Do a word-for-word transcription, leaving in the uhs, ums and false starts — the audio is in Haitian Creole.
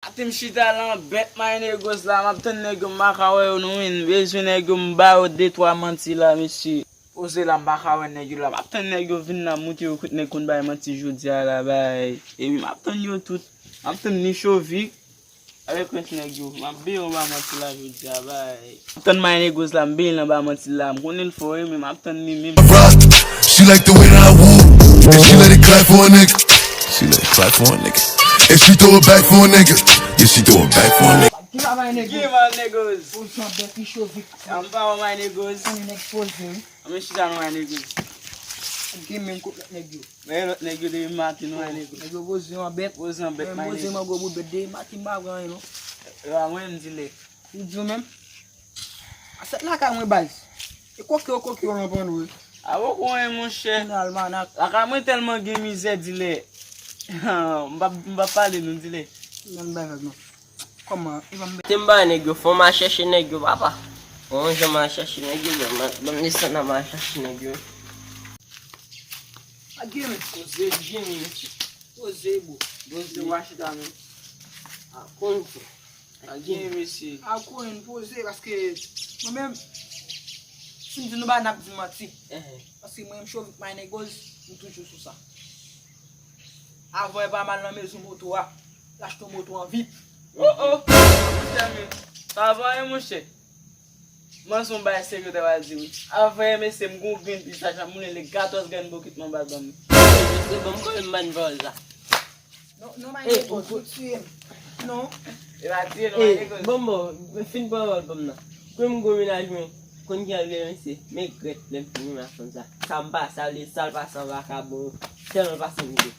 Maten m chita lan bèt My Negos la, m ap tann nèg yo, m pa ka wè yo non, wi, m bezwen nèg yo, m ba yo de twa manti la, mesye. Poze la, m pa ka wè nèg yo la, m ap tann nèg yo vin la, moute yo kote nèg konn bay manti jodi a la, bay. Epi m ap tann yo tout, m ap tann ni Chovik avèk rès nèg yo, m ap beye yo ba manti la jodi a, bay. M ap tann My Negos la, m beye l anba manti la, m konnen l fò, wi, men m ap tann li menm. Rock. She like the way that I woo. And she let it clap for a nigga. She let it clap for a nigga. And she throw it back for a nigga. Yeah, she throw it back for a nigga. Ki la My Negos? Give My Negos. Ou jan bèk li Chovik. M pa wè My Negos. Konnen nèg poze wi. Ann chita non My Negos. Gen menm kot lòt nèg yo. Men lòt nèg yo depi maten non My Negos. Nèg yo poze yon bèt. Poze yon bèt Mwen My poze Negos. Mango bout bèt depi maten m pa pran anyen non. Yo a mwen m di lè. Ou di w menm? A sèt lakay mwen baz. E koke yo koke yo lan pann wi. A poko anyen monchè. Nan almanak. Lakay mwen tèlman gen mizè dilè. M p ap m p ap pale non dilè. Nan bay vag non. Kòman? E pa m Te m ba nèg yo, fò m al chèche nèg yo, papa. Bon, jan m al chèche nèg yo, ban m desann nan m al chèche nèg yo. Pa gen men. Poze jimi. Poze bro. Poze wachita men. A konn tou. Pa gen mesye. A konnen poze paske mwen menm si m di nou ba n ap di manti. Paske mwen menm Chovik My Negos, m toujou sou sa. Avan e pa mal nan mezon moto a, l achte yon moto an vip. Oh oh. Monchè men. Pa vanyen monchè. Mwen se yon bagay serye te pral di wi. Avan mesye m gon grenn pistach ap moulen li katòz grenn bokit man bal ban mwen. Mesye ban m kòlè m ban n vòl sa. Non non My Negos, ou tiye m. Non. E pa tiye non My Negos. Bon bon, fin pawòl ban m nan. Kwen m gwo menaj mwen, konn ki al gen mesye, men grèt lè m fin renmen ak fanm sa. Sa m pase, sa vle sa l pase an vakabon, tèlman l pase m vle.